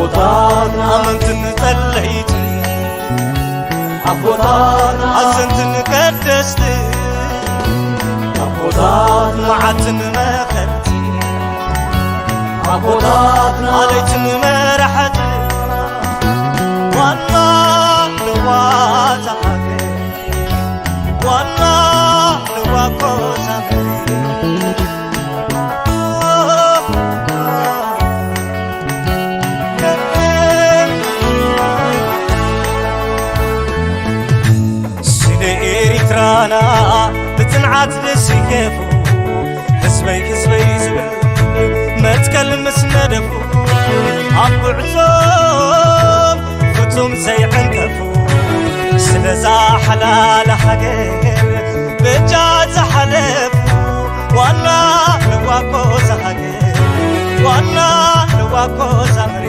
ኣቦታትና ኣመንትን ጸለይቲ፣ ኣቦታትና ኣዘንትን ቀደስቲ፣ ኣቦታትና መዓልትን መኸርቲ፣ ኣቦታትና ኣለይትን መራሕቲ፣ ዋና ለዋዛ ሃገር፣ ዋና ለዋኮ ሳምሪ። ስለ ኤሪትራና ብጽንዓት ዝስየፉ፣ ህዝበይ ህዝበይ ዝብል መትከል ምስ ነደፉ፣ ኣብ ጉዕዞም ፍጹም ዘይዕንቀፉ፣ ስለዛ ሓላል ሃገር በጃ ዝሓለፉ፣ ዋና ለዋኮ ዛሃገር፣ ዋና ለዋኮ ዛምሪ፣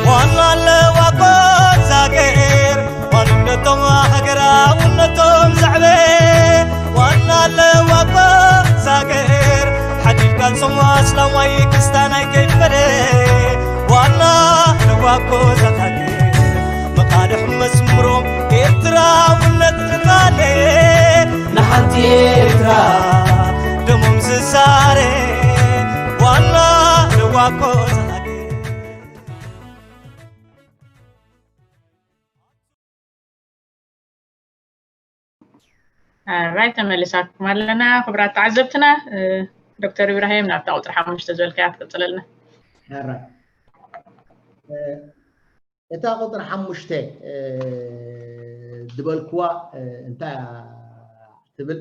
ዋና ለዋኮ ዛገር፣ ዋንነቶም ሃገራውነቶም ዘዕበ፣ ዋና ለዋኮ ዛገር፣ ሓዲድ ቃልሶም ኣስላማይ ክስታናይ ከይፈለ፣ ዋና ለዋኮ ዛሃገር፣ መቓልሕ መስምሮም ኤርትራውነት ዝቃለ፣ ንሓንቲ ኤርትራ ደሞም ዝዛረ፣ ዋና ለዋኮ ዛሃገር። ራይ ተመሊሳኩም ኣለና። ክቡራት ተዓዘብትና፣ ዶክተር ኢብራሂም ናብታ ቁፅሪ ሓሙሽተ ዝበልካያ ትቅፅለልና። ሕራይ። እታ ቁፅሪ ሓሙሽተ ዝበልክዋ እንታይ እያ ትብል?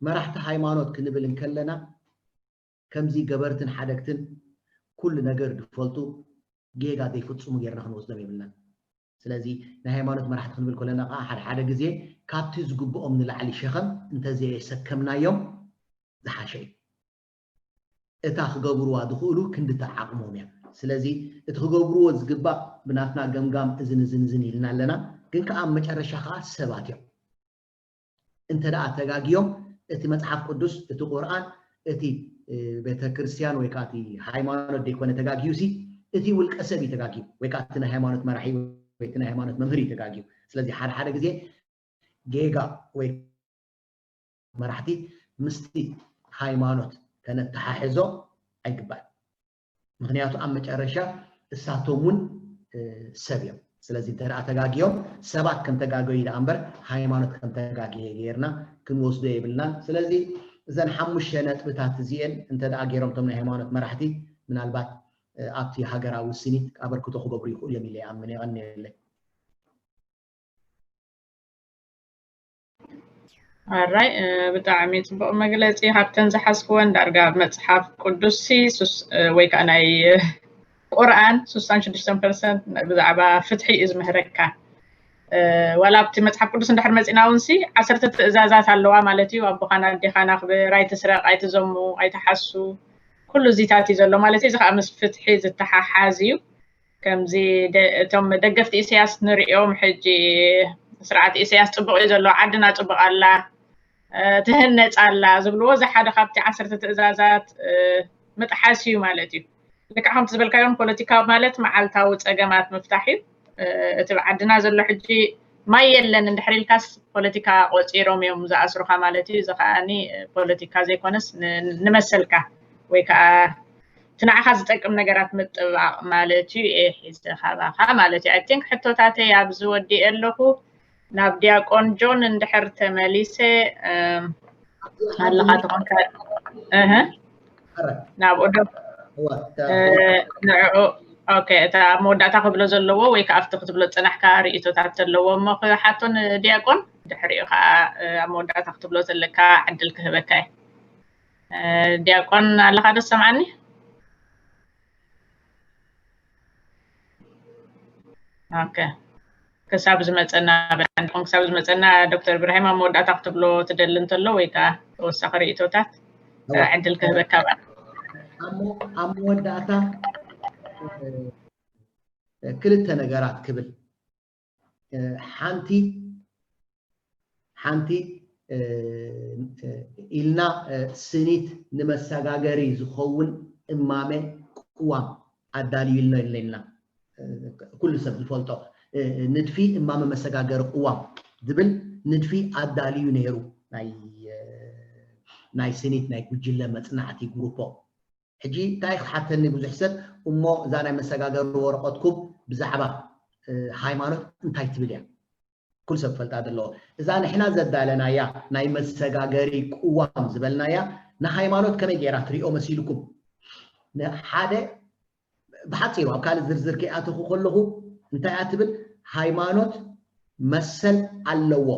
መራሕቲ ሃይማኖት ክንብል እንከለና ከምዚ ገበርትን ሓደግትን ኩሉ ነገር ዝፈልጡ ጌጋ ዘይፍፅሙ ጌርና ክንወስዶም የብልናን። ስለዚ ናይ ሃይማኖት መራሕቲ ክንብል ከለና ከዓ ሓደ ሓደ ግዜ ካብቲ ዝግብኦም ንላዕሊ ሸኸም እንተዘየሰከምናዮም ዝሓሸ እዩ። እታ ክገብርዋ ዝኽእሉ ክንድታ ዓቕሞም እያ። ስለዚ እቲ ክገብርዎ ዝግባእ ብናትና ገምጋም እዝን እዝን እዝን ኢልና ኣለና። ግን ከዓ ኣብ መጨረሻ ከዓ ሰባት እዮም። እንተ ደኣ ተጋግዮም እቲ መጽሓፍ ቅዱስ፣ እቲ ቁርኣን፣ እቲ ቤተክርስትያን ወይ ከዓ እቲ ሃይማኖት ዘይኮነ ተጋግዩ ሲ እቲ ውልቀ ሰብ እዩ ተጋግዩ ወይ ከዓ እቲ ናይ ሃይማኖት መራሒ ወይ እቲ ናይ ሃይማኖት መምህር እዩ ተጋግዩ። ስለዚ ሓደ ሓደ ግዜ ጌጋ ወይ መራሕቲ ምስቲ ሃይማኖት ከነተሓሕዞ ኣይግባእን። ምክንያቱ ኣብ መጨረሻ እሳቶም እውን ሰብ እዮም። ስለዚ እንተ ተጋግዮም ሰባት ከም ተጋገዩ ደኣ እምበር ሃይማኖት ከም ተጋገየ ገይርና ክንወስዶ የብልናን። ስለዚ እዘን ሓሙሽተ ነጥብታት እዚኤን እንተ ደኣ ገይሮም እቶም ናይ ሃይማኖት መራሕቲ ምናልባት ኣብቲ ሃገራዊ ስኒት ኣበርክቶ ክገብሩ ይኽእሉ እዮም ኢለ ይኣምን። የቐንየለይ። ኣራይ ብጣዕሚ ፅቡቅ መግለፂ። ካብተን ዝሓዝክወን ዳርጋ ኣብ መፅሓፍ ቅዱስ ሲ ወይ ከዓ ናይ ቁርኣን ስሳን ሽዱሽተን ፐርሰንት ብዛዕባ ፍትሒ እዩ ዝምህረካ። ዋላ ኣብቲ መፅሓፍ ቅዱስ እንድሕር መፂና እውን ሲ ዓሰርተ ትእዛዛት ኣለዋ ማለት እዩ። ኣቦኻን ኣዴኻን ኣኽብር፣ ኣይትስረቕ፣ ኣይትዘሙ፣ ኣይትሓሱ፣ ኩሉ እዚታት እዩ ዘሎ ማለት እዩ። እዚ ከዓ ምስ ፍትሒ ዝተሓሓዝ እዩ። ከምዚ እቶም ደገፍቲ ኢሳያስ ንሪኦም ሕጂ ስርዓት ኢሳያስ ፅቡቕ እዩ ዘሎ፣ ዓድና ፅቡቕ ኣላ፣ ትህነፅ ኣላ ዝብልዎ እዚ ሓደ ካብቲ ዓሰርተ ትእዛዛት ምጥሓስ እዩ ማለት እዩ። ልክዕ ከምቲ ዝበልካዮም ፖለቲካ ማለት መዓልታዊ ፀገማት ምፍታሕ እዩ። እቲ ዓድና ዘሎ ሕጂ ማይ የለን እንድሕር ኢልካስ ፖለቲካ ቆፂሮም እዮም ዝኣስሩኻ ማለት እዩ። እዚ ከዓኒ ፖለቲካ ዘይኮነስ ንመሰልካ ወይ ከዓ እቲ ንዓኻ ዝጠቅም ነገራት ምጥባቕ ማለት እዩ። እየ ሒዘ ካባኻ ማለት እዩ። I think ሕቶታተይ ኣብዚ ወዲኤ ኣለኹ። ናብ ዲያቆን ጆን እንድሕር ተመሊሰ ኣለኻ ተኾንካ እህ ናብኡ ዶ ንዕኡ ኦኬ፣ እታ ኣብ መወዳእታ ክብሎ ዘለዎ ወይ ከዓ ኣብቲ ክትብሎ ዝፀናሕካ ርእይቶታት ዘለዎ እሞ ክሓቶ ንዲያቆን፣ ድሕሪኡ ከዓ ኣብ መወዳእታ ክትብሎ ዘለካ ዕድል ክህበካ እየ። ዲያቆን ኣለኻ ዶ ትሰምዓኒ? ኦኬ፣ ክሳብ ዝመፀና በላንድኹም ክሳብ ዝመፀና ዶክተር ብርሃይም ኣብ መወዳእታ ክትብሎ ትደሊ እንተሎ ወይ ከዓ ተወሳኺ ርእቶታት ዕድል ክህበካ። ኣብ መወዳእታ ክልተ ነገራት ክብል። ሓንቲ ሓንቲ ኢልና ስኒት ንመሰጋገሪ ዝኸውን እማመ ቅዋም ኣዳልዩ ኢልና ኣለና። ኩሉ ሰብ ዝፈልጦ ንድፊ እማመ መሰጋገሪ ቅዋም ዝብል ንድፊ ኣዳልዩ ነይሩ፣ ናይ ስኒት ናይ ጉጅለ መፅናዕቲ ግሩፖ። ሕጂ እንታይ ክሓተኒ ብዙሕ ሰብ፣ እሞ እዛ ናይ መሰጋገሪ ወረቐትኩም ብዛዕባ ሃይማኖት እንታይ ትብል እያ? ኩሉ ሰብ ክፈልጣ ዘለዎ እዛ ንሕና ዘዳለናያ ናይ መሰጋገሪ ቅዋም ዝበልናያ ንሃይማኖት ከመይ ገይራ ትሪኦ መሲልኩም? ሓደ ብሓፂሩ ኣብ ካልእ ዝርዝር ከይኣተኹ ከለኹ እንታይ እያ ትብል? ሃይማኖት መሰል ኣለዎ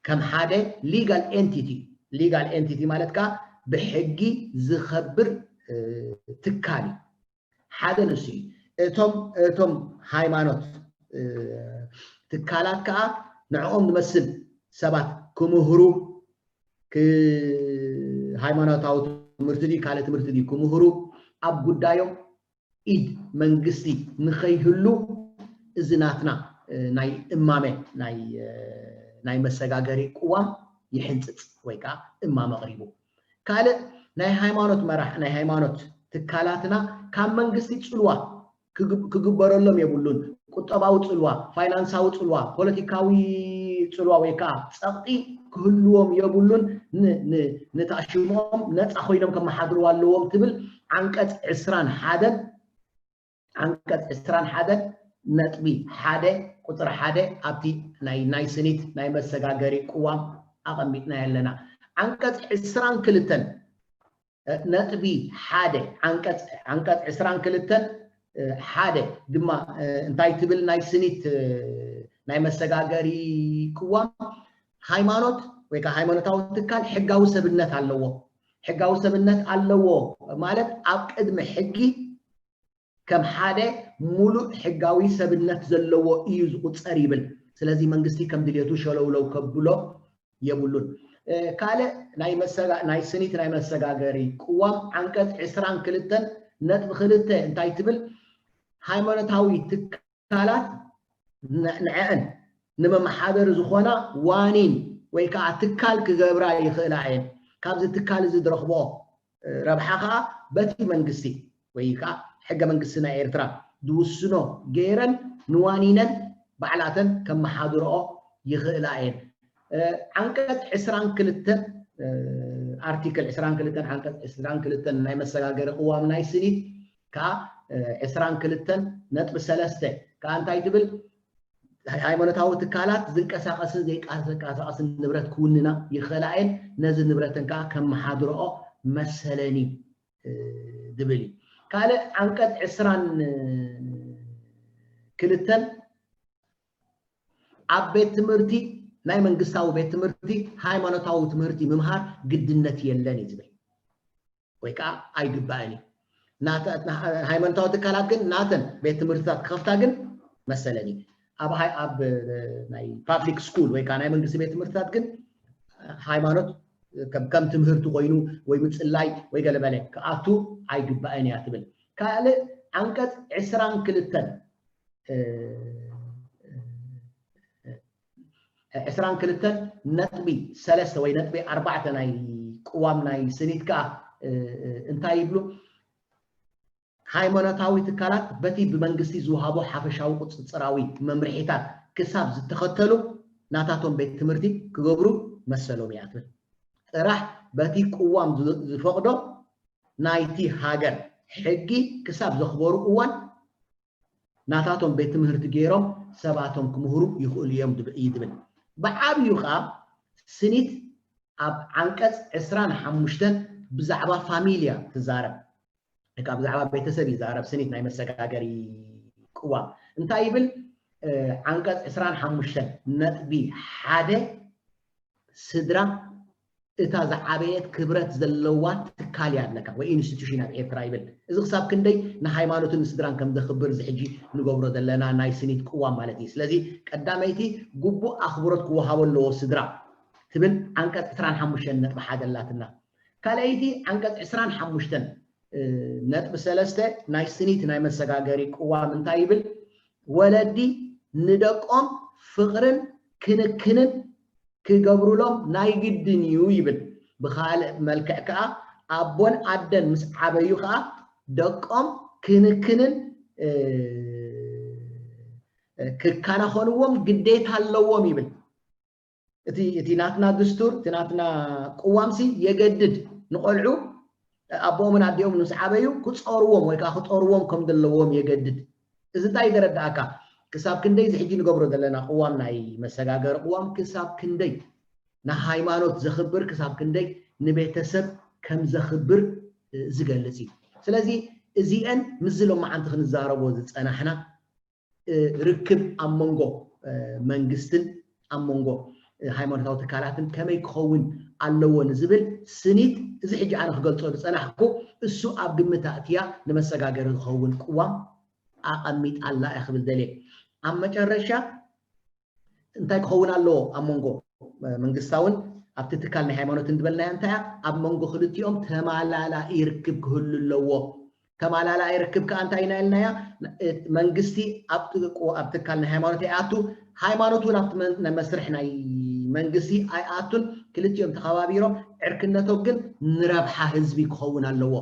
ከም ሓደ legal entity። Legal entity ማለት ከዓ ብሕጊ ዝኸብር ትካል እዩ። ሓደ ንሱ እዩ። እቶም እቶም ሃይማኖት ትካላት ከዓ ንዕኦም ዝመስል ሰባት ክምህሩ፣ ሃይማኖታዊ ትምህርቲ ድዩ ካልእ ትምህርቲ ድዩ ክምህሩ፣ ኣብ ጉዳዮም ኢድ መንግስቲ ንኸይህሉ እዚ ናትና ናይ እማመ ናይ መሰጋገሪ ቅዋም ይሕንፅፅ ወይ ከዓ እማመ ኣቕሪቡ። ካልእ ናይ ሃይማኖት መራሕ ናይ ሃይማኖት ትካላትና ካብ መንግስቲ ፅልዋ ክግበረሎም የብሉን። ቁጠባዊ ፅልዋ፣ ፋይናንሳዊ ፅልዋ፣ ፖለቲካዊ ፅልዋ ወይ ከዓ ፀቕጢ ክህልዎም የብሉን። ንታሽሞኦም ነፃ ኮይኖም ከመሓድርዋ ኣለዎም ትብል ዓንቀፅ ዕስራን ሓደን ዓንቀፅ ዕስራን ሓደን ነጥቢ ሓደ ቁፅሪ ሓደ ኣብቲ ናይ ናይ ስኒት ናይ መሰጋገሪ ቅዋም ኣቐሚጥና ኣለና። ዓንቀፅ ዕስራን ክልተን ነጥቢ ሓደ ዓንቀፅ ዕስራን ክልተን ሓደ ድማ እንታይ ትብል ናይ ስኒት ናይ መሰጋገሪ ቅዋም? ሃይማኖት ወይ ከዓ ሃይማኖታዊ ትካል ሕጋዊ ሰብነት ኣለዎ። ሕጋዊ ሰብነት ኣለዎ ማለት ኣብ ቅድሚ ሕጊ ከም ሓደ ሙሉእ ሕጋዊ ሰብነት ዘለዎ እዩ ዝቁፀር ይብል። ስለዚ መንግስቲ ከም ድልየቱ ሸለውለው ከብሎ የብሉን። ካልእ ናይ ስኒት ናይ መሰጋገሪ ቅዋም ዓንቀፅ ዕስራን ክልተን ነጥቢ ክልተ እንታይ ትብል? ሃይማኖታዊ ትካላት ንዐአን ንመመሓደሪ ዝኾና ዋኒን ወይ ከዓ ትካል ክገብራ ይኽእላ እየን። ካብዚ ትካል እዚ ዝረኽቦ ረብሓ ከዓ በቲ መንግስቲ ወይ ከዓ ሕገ መንግስቲ ናይ ኤርትራ ዝውስኖ ገይረን ንዋኒነን ባዕላተን ከመሓድርኦ ይኽእላ እየን። ዓንቀፅ ዕስራን ክልተን ኣርቲክል ዕስራን ክልተን ዓንቀፅ ዕስራን ክልተን ናይ መሰጋገሪ ቅዋም ናይ ስኒት ከዓ ዕስራን ክልተን ነጥቢ ሰለስተ ከዓ እንታይ ትብል? ሃይማኖታዊ ትካላት ዝንቀሳቐስን ዘይንቀሳቐስን ንብረት ክውንና ይኽእላ እየን። ነዚ ንብረተን ከዓ ከመሓድርኦ መሰለን እዩ ዝብል እዩ። ካልእ ዓንቀፅ ዕስራን ክልተን ኣብ ቤት ትምህርቲ ናይ መንግስታዊ ቤት ትምህርቲ ሃይማኖታዊ ትምህርቲ ምምሃር ግድነት የለን እዩ ዝብል ወይ ከዓ ኣይግባእን እዩ። ሃይማኖታዊ ትካላት ግን ናተን ቤት ትምህርትታት ክኸፍታ ግን መሰለን እዩ። ኣብ ኣብ ናይ ፓብሊክ ስኩል ወይ ከዓ ናይ መንግስቲ ቤት ትምህርትታት ግን ሃይማኖት ከም ትምህርቲ ኮይኑ ወይ ምፅላይ ወይ ገለበለ ክኣቱ ኣይግባእን እያ ትብል። ካልእ ዓንቀፅ ዕስራን ክልተን ዕስራን ክልተን ነጥቢ ሰለስተ ወይ ነጥቢ ኣርባዕተ ናይ ቅዋም ናይ ስኒት ከዓ እንታይ ይብሉ? ሃይማኖታዊ ትካላት በቲ ብመንግስቲ ዝወሃቦ ሓፈሻዊ ቁፅፅራዊ መምርሒታት ክሳብ ዝተኸተሉ ናታቶም ቤት ትምህርቲ ክገብሩ መሰሎም እያ ትብል። ጥራሕ በቲ ቅዋም ዝፈቕዶ ናይቲ ሃገር ሕጊ ክሳብ ዘኽበሩ እዋን ናታቶም ቤት ትምህርቲ ገይሮም ሰባቶም ክምህሩ ይኽእሉ እዮም እዩ ዝብል። ብዓብዩ ከዓ ስኒት ኣብ ዓንቀፅ ዕስራን ሓሙሽተን ብዛዕባ ፋሚልያ ትዛረብ። ብዛዕባ ቤተሰብ ይዛረብ ስኒት ናይ መሰጋገሪ ቅዋም እንታይ ይብል? ዓንቀፅ ዕስራን ሓሙሽተን ነጥቢ ሓደ ስድራ እታ ዝዓበየት ክብረት ዘለዋ ትካል እያ ኣለካ ወይ ኢንስቲቱሽን ኣብ ኤርትራ ይብል። እዚ ክሳብ ክንደይ ንሃይማኖትን ንስድራን ከም ዘኽብር እዚ ሕጂ ንገብሮ ዘለና ናይ ስኒት ቅዋም ማለት እዩ። ስለዚ ቀዳመይቲ ግቡእ ኣኽብሮት ክወሃቦ ኣለዎ ስድራ ትብል ዓንቀፅ ዕስራን ሓሙሽተን ነጥቢ ሓደ ኣላትና። ካልኣይቲ ዓንቀፅ ዕስራን ሓሙሽተን ነጥቢ ሰለስተ ናይ ስኒት ናይ መሰጋገሪ ቅዋም እንታይ ይብል? ወለዲ ንደቆም ፍቕርን ክንክንን ክገብሩሎም ናይ ግድን እዩ ይብል። ብኻልእ መልክዕ ከዓ ኣቦን ኣደን ምስ ዓበዩ ከዓ ደቆም ክንክንን ክከናኸንዎም ግዴታ ኣለዎም ይብል። እቲ ናትና ድስቱር፣ እቲ ናትና ቅዋምሲ የገድድ ንቆልዑ ኣቦኦምን ኣዲኦም ምስ ዓበዩ ክፀርዎም ወይ ከዓ ክጠርዎም ከም ዘለዎም የገድድ። እዚ እንታይ ዘረዳእካ? ክሳብ ክንደይ እዚ ሕጂ ንገብሮ ዘለና ቅዋም ናይ መሰጋገሪ ቅዋም ክሳብ ክንደይ ንሃይማኖት ዘኽብር፣ ክሳብ ክንደይ ንቤተሰብ ከም ዘኽብር ዝገልጽ እዩ። ስለዚ እዚአን ምስዚ ሎማዓንቲ ክንዛረቦ ዝጸናሕና ርክብ ኣብ መንጎ መንግስትን ኣብ መንጎ ሃይማኖታዊ ትካላትን ከመይ ክኸውን ኣለዎ ንዝብል ስኒት፣ እዚ ሕጂ ኣነ ክገልጾ ዝጸናሕኩ እሱ ኣብ ግምት ኣእትያ ንመሰጋገሪ ዝኸውን ቅዋም ኣቐሚጣ ኣላ እየ ክብል ደልየ። ኣብ መጨረሻ እንታይ ክኸውን ኣለዎ ኣብ መንጎ መንግስታውን ኣብቲ ትካል ናይ ሃይማኖትን ዝበልናያ እንታይ እያ? ኣብ መንጎ ክልቲኦም ተማላላኢ ርክብ ክህሉ ኣለዎ። ተማላላኢ ርክብ ከዓ እንታይ ኢና ኢልናያ? መንግስቲ ኣብ ትካል ናይ ሃይማኖት ኣይኣቱ፣ ሃይማኖት እውን ኣብቲ መስርሕ ናይ መንግስቲ ኣይኣቱን። ክልቲኦም ተኸባቢሮም ዕርክነቶም ግን ንረብሓ ህዝቢ ክኸውን ኣለዎ፣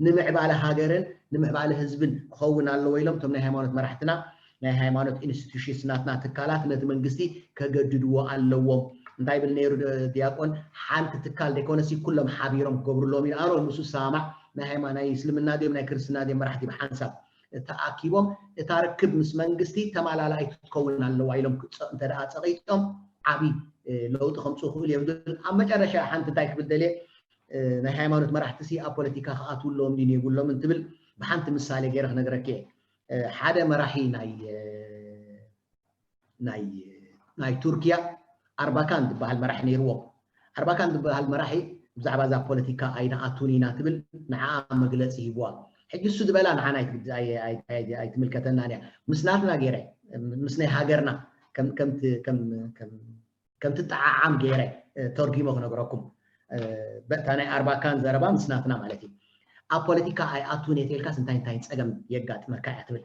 ንምዕባለ ሃገርን ንምዕባለ ህዝብን ክኸውን ኣለዎ ኢሎም እቶም ናይ ሃይማኖት መራሕትና ናይ ሃይማኖት ኢንስቲቱሽንስ ናትና ትካላት ነቲ መንግስቲ ከገድድዎ ኣለዎም። እንታይ ብል ነይሩ ዲያቆን? ሓንቲ ትካል ዘይኮነሲ ኩሎም ሓቢሮም ክገብሩ ኣለዎም ኢሉ። ኣነ ምስ ዝሰማማዕ ናይ ሃይማ ናይ እስልምና ድዮም ናይ ክርስትና ድዮም መራሕቲ ብሓንሳብ ተኣኪቦም እታ ርክብ ምስ መንግስቲ ተማላላኢት ክትከውን ኣለዋ ኢሎም እንተ ደኣ ጸቒጦም ዓቢ ለውጢ ከምፅኡ ክእል እዮም ዝብል። ኣብ መጨረሻ ሓንቲ እንታይ ክብል ደልየ፣ ናይ ሃይማኖት መራሕቲ ሲ ኣብ ፖለቲካ ክኣትዉ ኣለዎም ድዩ የብሎም እንትብል ብሓንቲ ምሳሌ ገይረ ክነግረኪ እየ። ሓደ መራሒ ናይ ናይ ናይ ቱርኪያ ኣርባካን ዝበሃል መራሒ ነይርዎም። ኣርባካን ዝበሃል መራሒ ብዛዕባ እዛ ፖለቲካ ኣይንኣቱን ኢና ትብል ንዓ መግለፂ ሂብዋ። ሕጂ እሱ ዝበላ ንዓና ኣይትምልከተናን እያ። ምስ ናትና ገይረ ምስ ናይ ሃገርና ከም ከም ከም ከም ከም ትጠዓዓም ገይረ ተርጉሞ ክነግረኩም። በእታ ናይ ኣርባካን ዘረባ ምስ ናትና ማለት እዩ። ኣብ ፖለቲካ ኣይኣቱን እየ ተልካስ እንታይ እንታይ ፀገም የጋጥመካ እያ ትብል።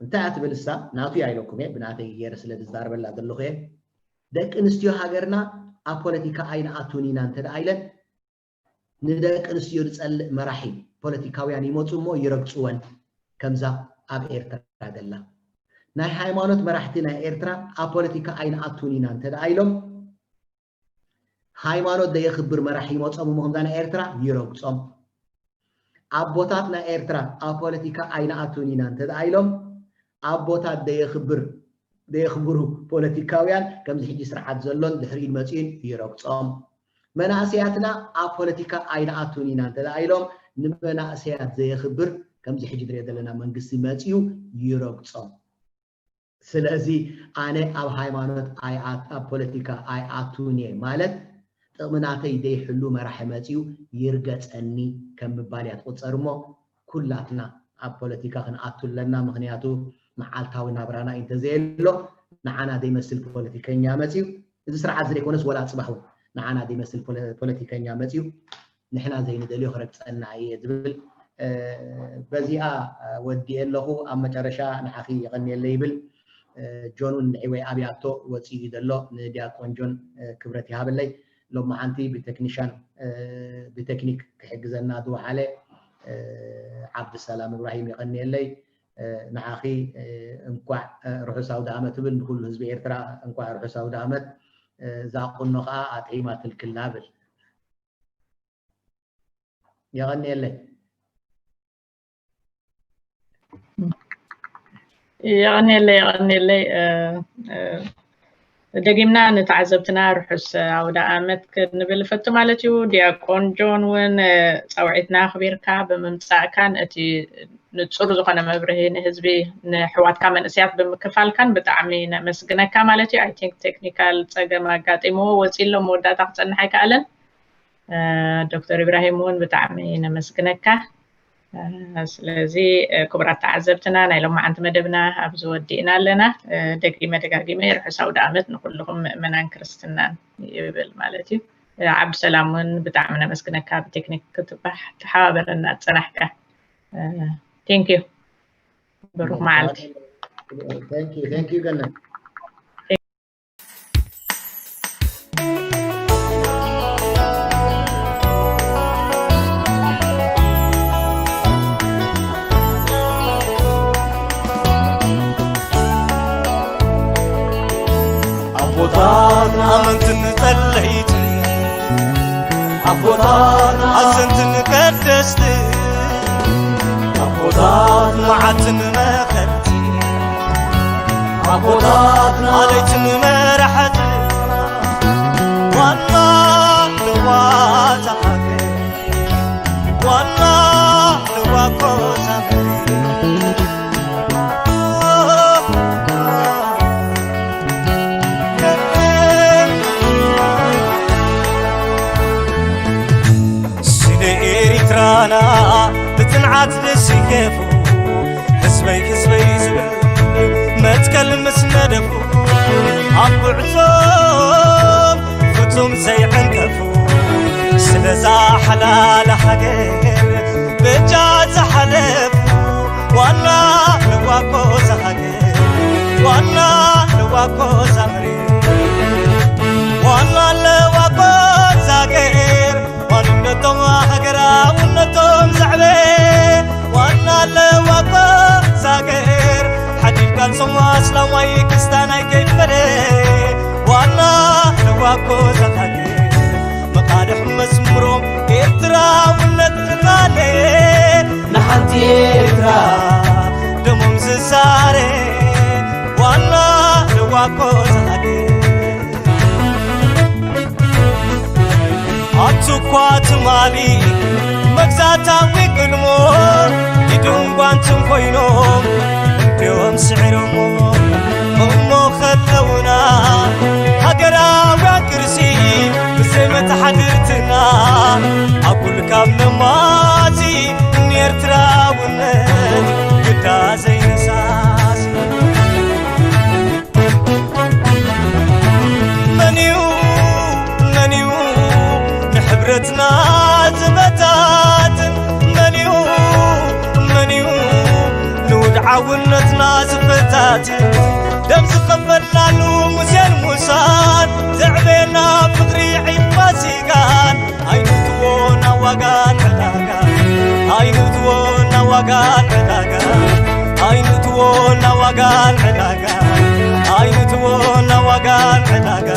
እንታይ እያ ትብል እሳ? ናቱ እያ ኢለኩም እየ፣ ብናተይ ገይረ ስለ ዝዛረበላ ዘለኹ እየ። ደቂ ኣንስትዮ ሃገርና ኣብ ፖለቲካ ኣይንኣቱን ኢና እንተ ደኣ ኢለን ንደቂ ኣንስትዮ ዝጸልእ መራሒ ፖለቲካውያን ይመፁ እሞ ይረግፅወን። ከምዛ ኣብ ኤርትራ ዘላ ናይ ሃይማኖት መራሕቲ ናይ ኤርትራ ኣብ ፖለቲካ ኣይንኣቱን ኢና እንተ ደኣ ኢሎም ሃይማኖት ዘየኽብር መራሒ ይመፆም እሞ ከምዛ ናይ ኤርትራ ይረግፆም። ኣቦታት ናይ ኤርትራ ኣብ ፖለቲካ ኣይንኣቱን ኢና እንተ ደኣ ኢሎም ኣቦታት ዘየኽብር ዘየኽብሩ ፖለቲካውያን ከምዚ ሕጂ ስርዓት ዘሎን ድሕሪኡ መፅኡን ይረግፆም። መናእሰያትና ኣብ ፖለቲካ ኣይንኣቱን ኢና እንተ ኢሎም ንመናእሰያት ዘየኽብር ከምዚ ሕጂ ንሪኦ ዘለና መንግስቲ መፅኡ ይረግፆም። ስለዚ ኣነ ኣብ ሃይማኖት ኣብ ፖለቲካ ኣይኣቱን እየ ማለት ጥቕሚ ናተይ ዘይሕሉ መራሒ መፅኡ ይርገፀኒ ከም ምባል እያ ትቑፀር እሞ ኩላትና ኣብ ፖለቲካ ክንኣቱ ኣለና። ምኽንያቱ መዓልታዊ ናብራና እዩ እንተዘየሎ ንዓና ዘይመስል ፖለቲከኛ መፅኡ እዚ ስርዓት እዚ ዘይኮነስ ወላ ፅባሕ እውን ንዓና ዘይመስል ፖለቲከኛ መፅኡ ንሕና ዘይንደልዮ ክረግፀና እየ ዝብል በዚኣ ወዲኤ ኣለኹ። ኣብ መጨረሻ ንዓኺ የቐንየለይ ይብል። ጆን እውን ንዒወይ ኣብያቶ ወፂኡ እዩ ዘሎ። ንዲያቆን ጆን ክብረት ይሃበለይ። ሎማዓንቲ ብቴክኒሻን ብቴክኒክ ክሕግዘና ዝወዓለ ዓብድሰላም እብራሂም የቐንየለይ። ንዓኺ እንኳዕ ርሑስ ኣውደ ኣመት እብል ንኩሉ ህዝቢ ኤርትራ እንኳዕ ርሑስ ኣውደ ኣመት። እዛ ቁኖ ከዓ ኣጥዒማ ትልክላ ብል። የቐንየለይ። የቐንየለይ የቐንየለይ። ደጊምና ንተዓዘብትና ርሑስ ኣውደ ኣመት ክንብል እፈቱ ማለት እዩ። ዲያቆን ጆን እውን ፃውዒትና ኣኽቢርካ ብምምፃእካን እቲ ንፁር ዝኾነ መብርሂ ንህዝቢ ንሕዋትካ መንእሰያት ብምክፋልካን ብጣዕሚ ነመስግነካ ማለት እዩ። I think technical ፀገም ኣጋጢምዎ ወፂኡ ኣሎ፣ መወዳእታ ክፀንሕ ኣይከኣለን። ዶክተር ኢብራሂም እውን ብጣዕሚ ነመስግነካ። ስለዚ ክቡራት ተዓዘብትና ናይ ሎማዓንቲ መደብና ኣብዚ ወዲእና ኣለና። ደጊመ ደጋጊመ ርሑስ ኣውደ ኣመት ንኩልኹም ምእመናን ክርስትናን ይብል ማለት እዩ። ዓብዱሰላም እውን ብጣዕሚ ነመስግነካ ብቴክኒክ ክትባሕ ተሓባበረና ዝፀናሕካ። Thank you። ብሩክ መዓልቲ። Thank you ገነት። ዓትን መኸርቲ ኣቦታትና፣ ኣለይትን መራሕቲ፣ ዋና ለዋታ ሃገር፣ ዋና ለዋኮ ሳምሪ። ስለ ኤሪትራና ብጽንዓት ዝስየፉ፣ ህዝበይ ህዝበይ ዝብል መትከል ምስ ነደፉ፣ ኣብ ጉዕዞም ፍጹም ዘይዕንቀፉ፣ ስለዛ ሓላል ሃገር በጃ ዝሓለፉ፣ ዋና ለዋኮ ዛሃገር፣ ዋና ለዋኮ ዛምሪ፣ ዋና ለዋኮ ዛገር፣ ዋንነቶም ሃገራውነቶም ዘዕበ፣ ዋና ለዋኮ ዛገር፣ ሓዲድ ቃልሶም ኣስላማይ ክስታናይ ከይፈለ፣ ዋና ለዋኮ ዛሃገር፣ መቓልሕ መስምሮም ኤርትራውነት ዝቃለ፣ ንሓንቲ ኤርትራ ደሞም ዝዛረ፣ ዋና ለዋኮ ዛሃገር። ኣቱኳ ትማሊ መግዛእታዊ ቅልሞ ኢድን ጓንትን ኮይኖም እንዲዮም ስዒሮሞ። እሞ ከለውና ሃገራውያን ቅርሲ ብዘይ መተሓድርትና ኣጉል ካብ ነማሲ ንኤርትራውነት ግዳ ዘይነሳሲ። መን እዩ፣ መን እዩ ንሕብረትና ዝበታትን? መን እዩ፣ መን እዩ ንውድዓውነትና ዝፈታትን? ደም ዝኸፈልናሉ ሙሴን ሙሳን፣ ዘዕበየና ፍቕሪ ዒድ ፋሲካን፣ ኣይንእትዎ ናብ ዋጋ ዕዳጋ፣ ኣይንእትዎ ናብ ዋጋ ዕዳጋ፣ ኣይንእትዎ ናብ ዋጋ ዕዳጋ፣ ኣይንእትዎ ናብ ዋጋ ዕዳጋ።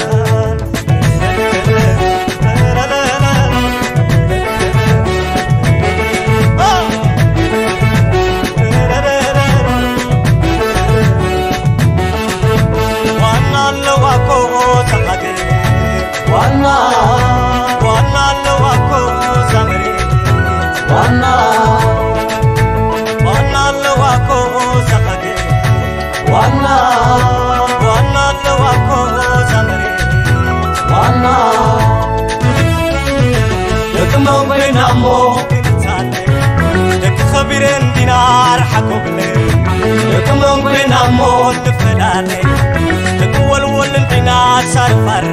ዋና ኣለዋ እኮ እዛ ሃገር፣ ዋና፣ ዋና ኣለዋ እኮ እዛ መሬት፣ ዋና፣ ዋና ኣለዋ እኮ እዛ ሃገር፣ ዋና፣ ዋና ኣለዋ እኮ እዛ መሬት፣ ዋና። ደቂ መን ኮይና እሞ ክንጻለ፣ ደቂ ከቢረን ዲና ርሓቕ ብለን፣ ደቂ መን ኮይና እሞ ንፈላለ፣ ደቂ ወልወል እንዲና ሳርፋረ፣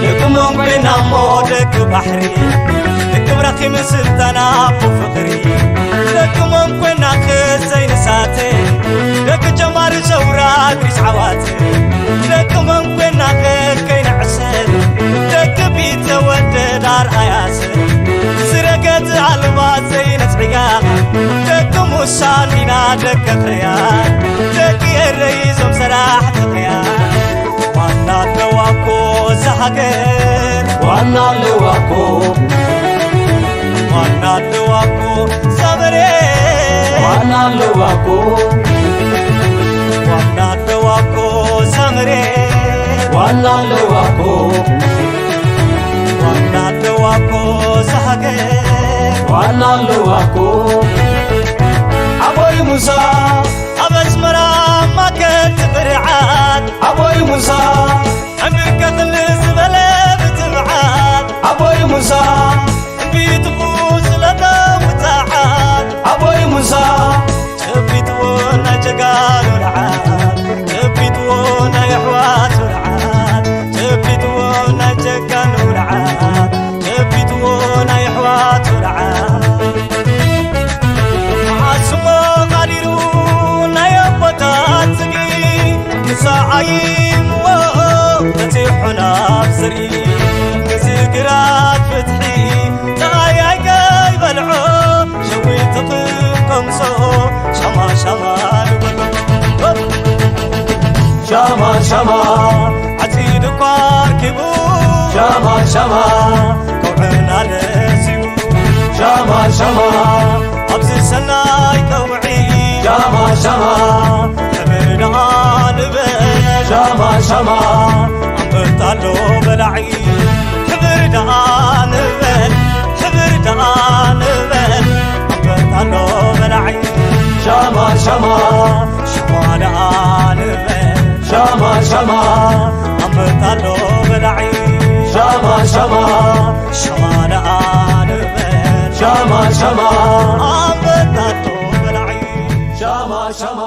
ደቂ መን ኮይና እሞ ደቂ ባሕሪ፣ ደቂ ብራኺ ምስልታና ብፍቕሪ፣ ደቂ መን ኮይና ክዘይ ንሳተ፣ ደቂ ጀማሪ ሰውራ ግሪስ ዓዋተ፣ ደቂ መን ኮይና ከከይንዕሰል፣ ደቂ ቢተወደድ ኣርኣያ ሰብ፣ ዝረገት ኣልባ ዘይነጽዕያ፣ ደቂ ሙሳ እንዲና ደቂ ኽርያ፣ ደቂ ኤረይ ዞም ሰራሕቲ ኽርያ። ዋና ኣለዋ እኮ እዛ ሃገር፣ ዋና ኣለዋ እኮ፣ ዋና ኣለዋ እኮ እዛ መሬት፣ ዋና ኣለዋ እኮ፣ ዋና ኣለዋ እኮ እዛ መሬት፣ ዋና ኣለዋ እኮ፣ ዋና ኣለዋ እኮ እዛ ሃገር፣ ዋና ኣለዋ እኮ። ኣቦይ ሙሳ ኣብ ኣስመራ ማከት ትብርዓት፣ ኣቦይ ሙሳ ዕምር ከኽል ዝበለ ብትብዓት፣ ኣቦይ ሙሳ እምቢትኹ ስለተ ውፅዓት፣ ኣቦይ ሙሳ ጨቢጥዎ ናይ ጀጋኑ ልዓል፣ ጨቢጥዎ ናይ ኣሕዋቱ ልዓል፣ ጨቢጥዎ ናይ ጀጋኑ ልዓል፣ ጨቢጥዎ ናይ ኣሕዋቱ ልዓል። መዓስሞ ቃዲሩ ናይ ኣቦታት ዝግኢ፣ ንሳ ዓይምዎ በጺሑ ናብ ዘርኢ፣ እዚ ግራት ፍትሒ ጸሃይ ኣይከይበልዖ፣ ሸዊት ክቀምሶ ሻማ ሻማ ንበሎ። ሻማ ሻማ ዓጺዱ እኳ ኣርኪቡ፣ ሻማ ሻማ ከውዕና ለሲቡ፣ ሻማ ሻማ ኣብዚ ሰናይ ከውዒ ሻማ ሻማ ክብር ደኣ ንበል። ሻማ ሻማ ኣንበጣ ኣሎ በላዒ። ክብር ደኣ ንበል። ክብር ደኣ ንበል ኣንበጣ ኣሎ በላዒ። ሻማ ሻማ ሻማ ደኣ ንበል። ሻማ ሻማ ኣንበጣ ኣሎ በላዒ። ሻማ ሻማ ሻማ ደኣ ንበል። ሻማ ሻማ ኣንበጣ ኣሎ በላዒ። ሻማ ሻማ